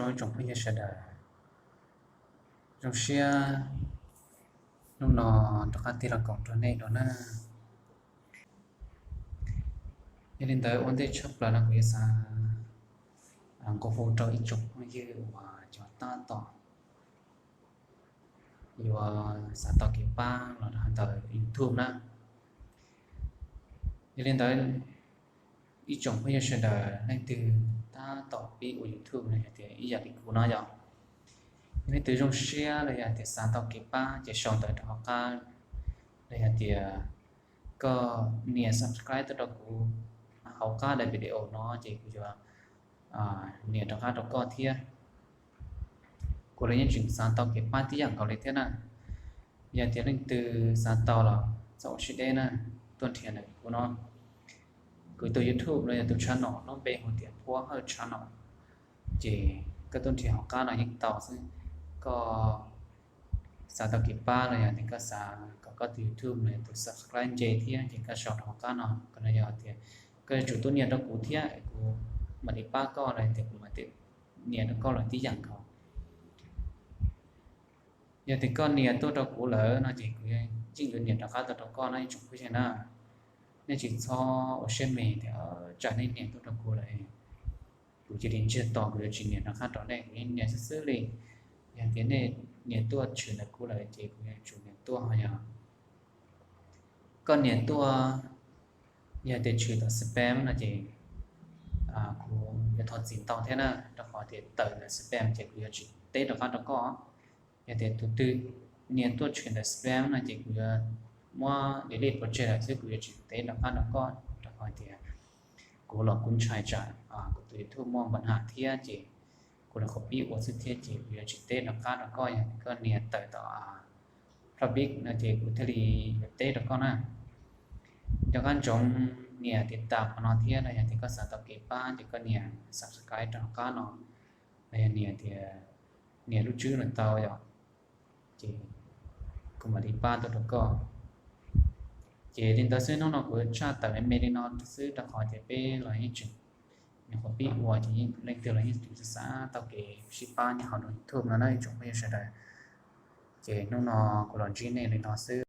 Ib tsoom phooj ywg sawv daws, zoo siab hnub no rov qab tig los koom nrog nej dua na. Yog li ntawd ua ntej tshaj plaws no kuv yuav xav nqua hu rau ib tsoom phooj ywg uas cov tab tom yuav xav tau kev pab los ntawm YouTube na. Yog li ntawd ib tsoom phooj ywg sawv daws leej twg tab tom pib ua YouTube no yog tias ib yam li kuv no yom, leej twg zoo siab los yog tias xav tau kev pab ces sau ntawv rau hauv qab, los yog tias koj nias subscribe tuaj rau kuv hauv qab daim video no ces kuv yuav nias rov qab rau koj thiab. Kuv los yeej tseem xav tau kev pab tib yam nkaus li thiab na. Yog tias leej twg xav tau los txhob ua siab deb na, tuaj nrhiav ntawm kuv no. Kuv tus YouTube los yog tus channel lub npe hu tias Phuab Hawj Channel. Ces koj tuaj nrhiav hauv qab no yeej tau xwb. Koj xav tau kev pab los yog tias koj xav kom koj tus YouTube los yog tus subscribe ntse thiab ces koj sau rau hauv qab no. Qhov no yog tias koj yuav tsum tuaj nias rau kuv thiab kuv mam li pab koj los tias kuv mam li nias rau koj los tib yam nkaus. Yog tias koj nias tuaj rau kuv lawm no ces kuv yeej yuav nias rov qab tuaj rau koj no ib tsoom phooj ywg na. Nej tsis txhob ua siab me tias tsam nej nias tuaj rau kuv lawm kuv cia li ntsiag to kuv yuav tsis nias rov qab rau nej, kuv yeej nias xwb xwb li. Yog tias nej nias tuaj tshwm ntawm kuv lawm ces kuv yuav tsum nias tuaj ho yog koj nias tuaj yog tias tshwm tau spam no ces kuv yuav thov txim ntau thiab na, rau qhov tias tawm ntawm spam ces kuv yuav tsis teb rov qab rau koj. Yog tias tus twg nias tuaj tshwm ntawm spam no ces kuv yuav muab delete pov tseg lawm xwb, kuv yuav tsis teb rov qab rau koj, rau qhov tias kuv los kuv ntshai tsam kuv tus YouTube muaj npa nham thiab ces kuv los qhov pib ua xwb thiab ces kuv yuav tsis teb rov qab rau koj. Yog koj nias tawm tom public no ces kuv thiaj li yuav teb rau koj na. Nco qab ntsoov nias tiv tam qhov no thiab no, yog tias koj xav tau kev pab ces koj nias subscribe rau qab no, los yog nias tias nias lub tswb no tau yom, ces kuv mam li pab tuaj rau koj. Ces li ntawd xwb, hnub no kuv tshaj tawm me me li no xwb rau qhov tias peb los yeej tseem nyuam qhuav pib ua ces leej twg los yeej tseem xav tau kev sib pab nyob hauv YouTube no na ib tsoom phooj ywg sawv daws. Ces hnub no kuv los ntsib nej li no xwb.